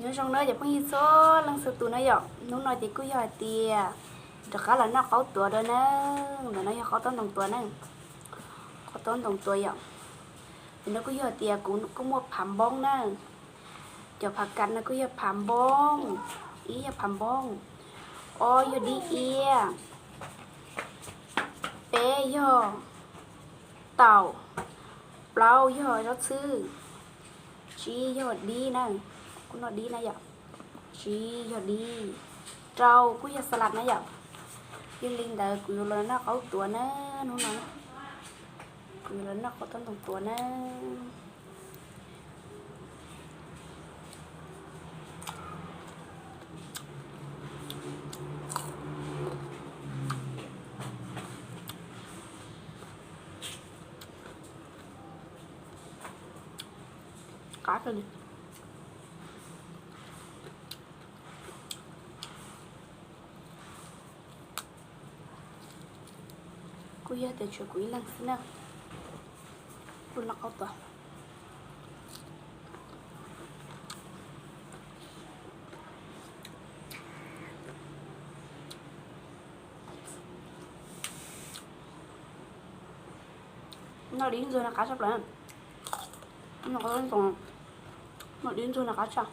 Nyob zoo na cov phooj ywg txhua leej txhua tus na yom, hnub no ces kuj yog hais tias rov qab los noj qaub tuav dua na. Ntawm no yog qaub taub ntoo tuav na, qaub taub ntoo tuav yom. Ces no kuj yog hais tias kuv kuj muaj phav npoob na, cov phav kas no kuj yog phav npoob, ib yog phav npoob, ob yog dib iab, peb yog taum, plaub yog zaub txhwb, tsib yog dib na, kuv noj dib na yom, tsib yog dib, rau kuj yog xa las na yom. Yog li ntawd kuv yuav los noj qaub tuav na, hnub no kuv yuav los noj qaub taub ntoo tuav na. Qab kawg li. Kuj yog tias tshuav kuv ib leeg xwb na, kuj noj qaub tuav. Noj dib ntxuag no qab tshaj plaws. Noj dib ntxuag no qab tshaj.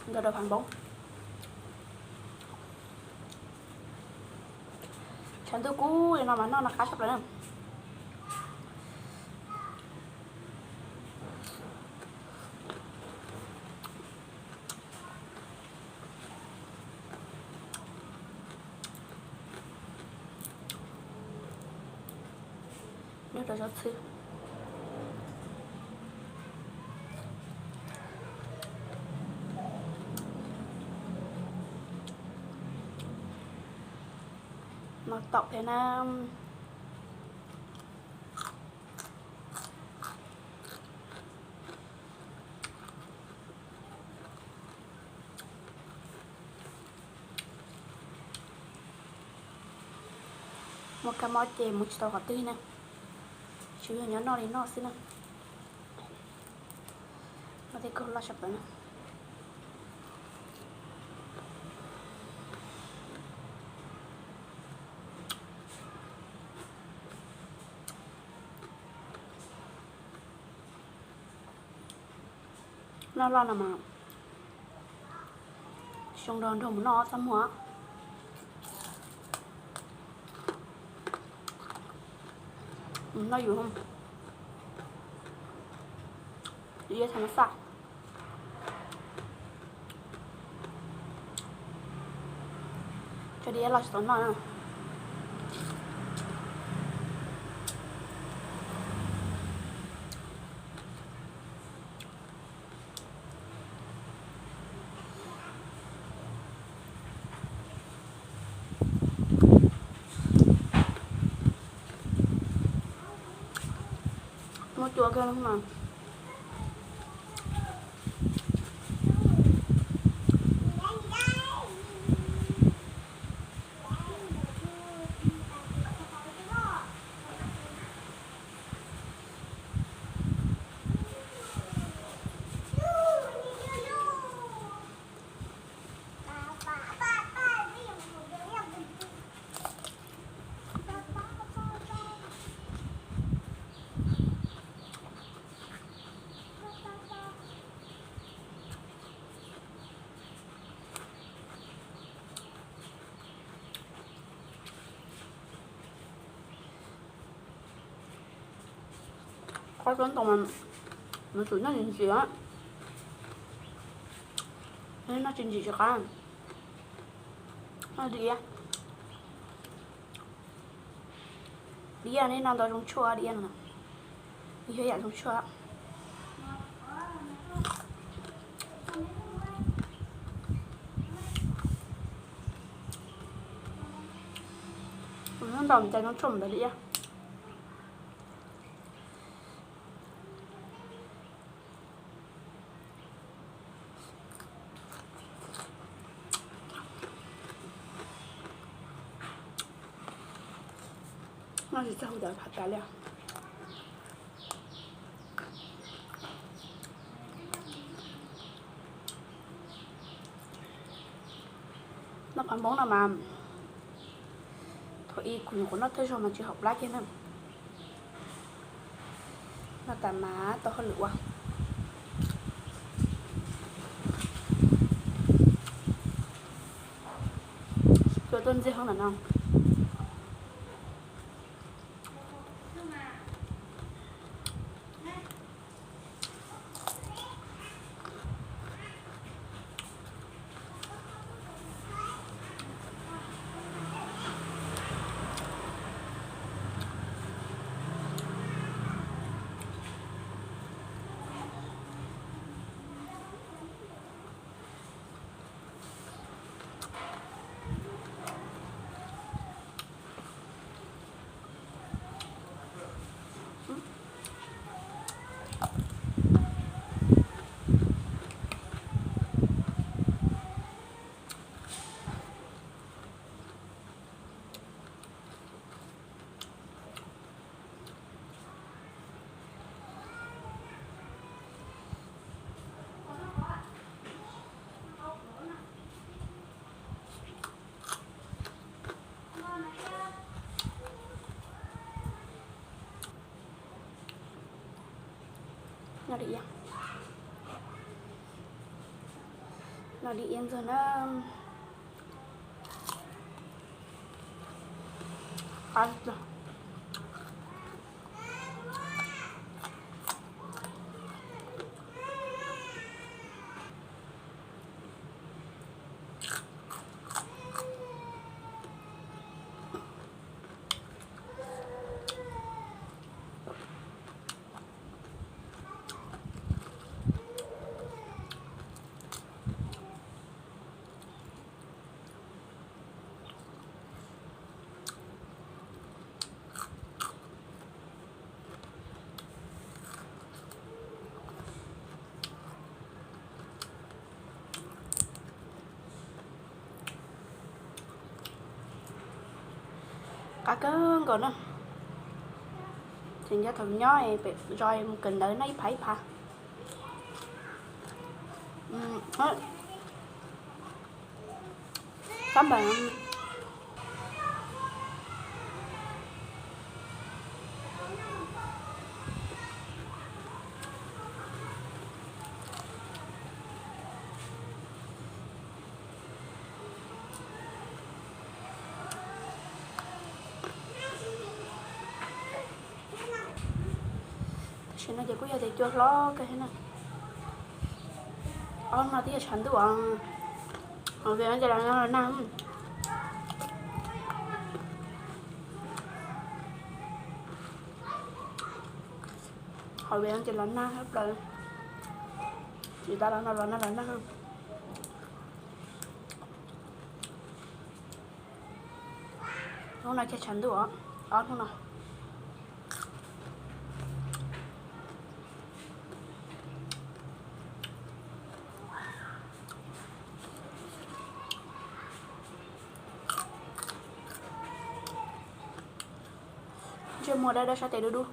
Nkawd rau phav npoob. Tshav ntuj kub li no mas noj no qab tshaj plaws na. Noj rau zaub txhwb. No taum thiab na. Muaj kab mob ces mus tsis tau qhov twg na, tsuas yog nyob noj li noj xwb na. Noj tej khaub hlab sab plaws na. Noj loj no mas xyoo nrog nrog mus noj txaj muag. Noj yus, yus tham mas xaj. Tso dib los tsis tau noj na. Muaj cua kawg mas. Qhov tsob ntoo mas nws tsuas noj ntsim ntsim, noj tsis ntsim tsis qab. Noj dib, dib nej noj ntau zoo tshuaj dib no, yog yam zoo tshuaj. Noj ntau cas zoo tshuaj ntawd dib. Tsis txawj hu cov phav kav li. Noj phav Hmoob no mas thaum ub kuv nyuam qhuav noj thawj zaug mas tsis haum plab kiag na. Noj tas mas tau hauj lwm ua. Cua tuaj ntxiag hauv ntawm no. Noj ib, noj ib ntxuag na. Qab. Qab kawg nkaus na. Ces nco thaum nyob pem zos mus kawm ntawv noj ib phav ib phav. Tab npam. Tam sim no ces kuj yog tias cua hlob kawg thiab na. Ob hnub no twb yog tshav ntuj os. Haus vias ces los nag los nag. Haus vias ces los nag plaws. Tsis tas los no los nag los nag. Hnub no kiag tshav ntuj os, ob hnub no. Ntsej muag dawb dawb sab tes dub dub.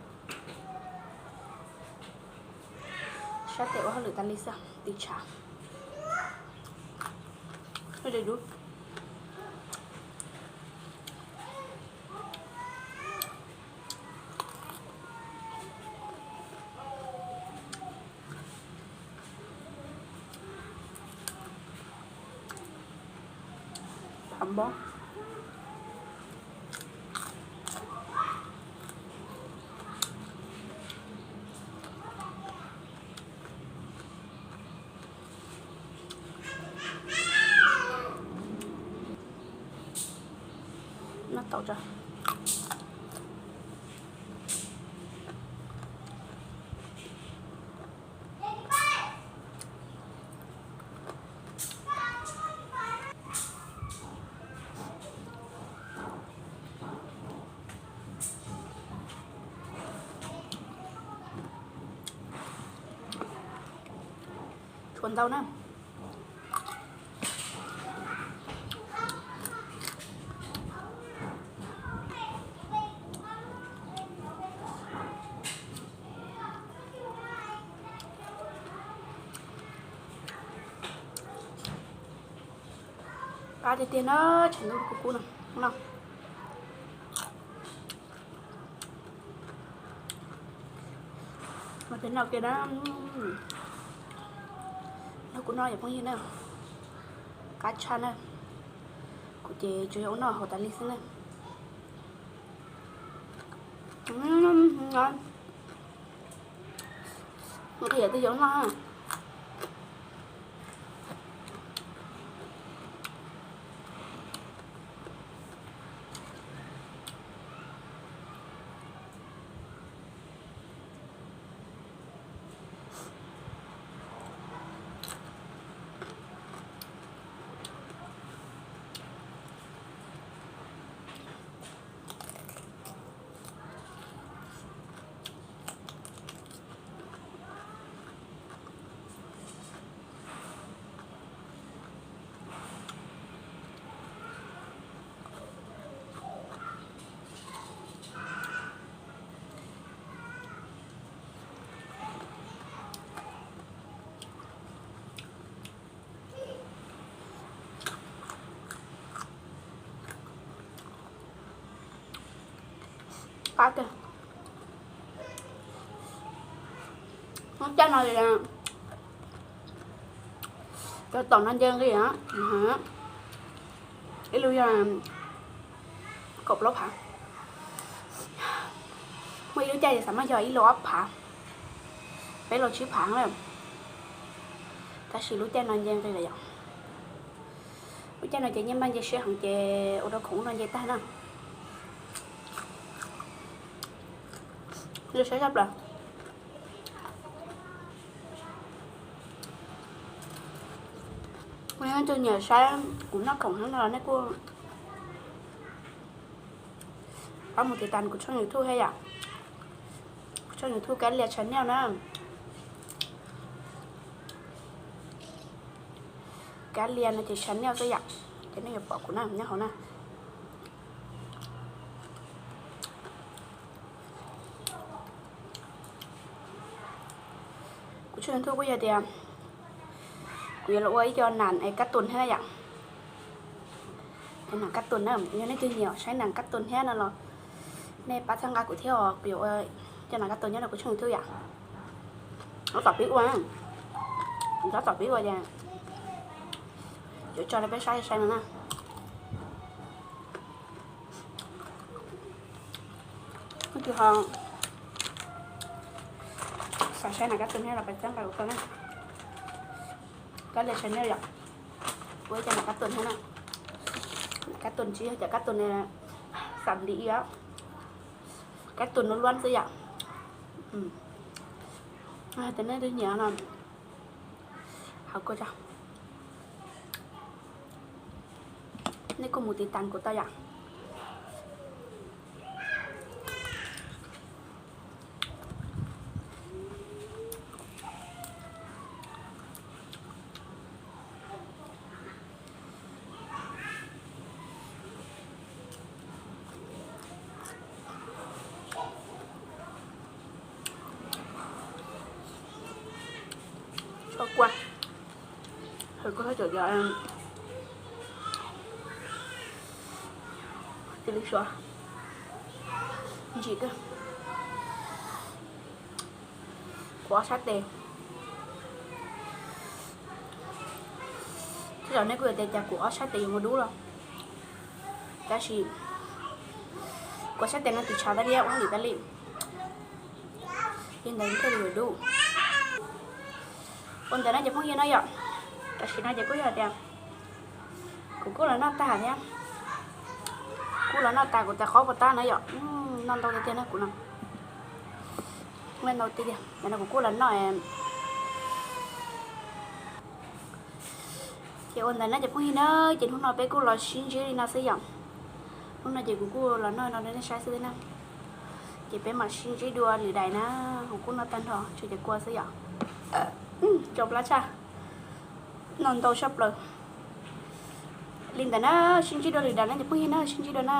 Sab tes ua hauj lwm tas li xwb, tiv tshav. Dub dub. Phav npob. Noj tau tso. Tshuav ntau na. Qab tiag tiag na, tshav ntuj kub kub no. No, no kiag na, no kuv noj yom phooj ywg na, qab tshaj na. Kuv ces tsuas yog ua noj haus tas li xwb na. Nqhis twb yuav noj. Qab kawg. Lub caij no cov tom no nce nqis, ib lub yog kaum plaub phav, muaj ib lub caij xav mas yog ib lub ob phav, peb lub tsib phav lawm. Tab sis lub caij no nce nqis lawm yom. Lub caij no ces nyiaj npaj nce siab heev ces ua rau khoom no nce tag na. Zoo saib tshaj plaws. Leej twg nyiam saib kuv noj khoom no los nej kuj pab mus tiv tas kuv tshooj YouTube thiab yom. Kuv tshooj YouTube Kab Lia Channel na. Kab Lia no ces Channel xwb yom, ces nej yuav pom kuv na nyob hauv na. Kuv tshooj YouTube kuj yog tias kuv yuav los ua ib co nam es kab tus thiab na yom. Nam kab tus na, yog nej twg nyiam saib nam kab tus thiab no los nej pab txhawb nqa kuv thiab os, kuv yuav ua co nam kab tus nyob rau kuv tshooj YouTube yom. Tab tom pib ua, tab tom pib ua ces yuav tso rau peb saib saib no na. Leej twg ho xav saib nam kab tus thiab los pab txhawb nqa kuv tau na. Kab Lia Channel yom. Ua ib co nam kab tus thiab na. Kab tus tsis yog cov kab tus xam nti os, kab tus luab luab xwb yom. Hais tias nej twg nyiam no, hais kuv, nej kuj mus tiv tas kuv tau yom. Tshua kua, hawv kua hab cov, cia li suav ntsim kawg. Kuv ob sab tes, tej zaum nej kuj yuav tias cas kuv ob sab tes yuav muaj dub los, tab sis kuv ob sab tes no tis tshav tas li, ua hauj lwm tas li, li ntawd thiaj li yuav dub. Ua ntawd no ces phooj ywg no yom, tam sim no ces kuj yog tias kuv kuj los noj tag thiab, kuj los noj tas kuv tais qaub puas tab na yom. Noj ntau tiag tiag na kuv no, noj ntau tiag tiag, ntawm no kuv kuj los noj. Ces ua ntawd no ces phooj ywg na, ces hnub no peb kuj los sib ntsib li no xwb yom. Hnub no ces kuv kuj los noj no rau nej saib xwb na. Ces peb mam sib ntsib dua lwm daim na, kuv kuj noj tag nrho tshuav cov kua xwb yom. Tsau plab tshaj, noj ntau tshaj plaws. Li ntawd na, sib ntsib dua lwm daim na ces phooj ywg na, sib ntsib dua na.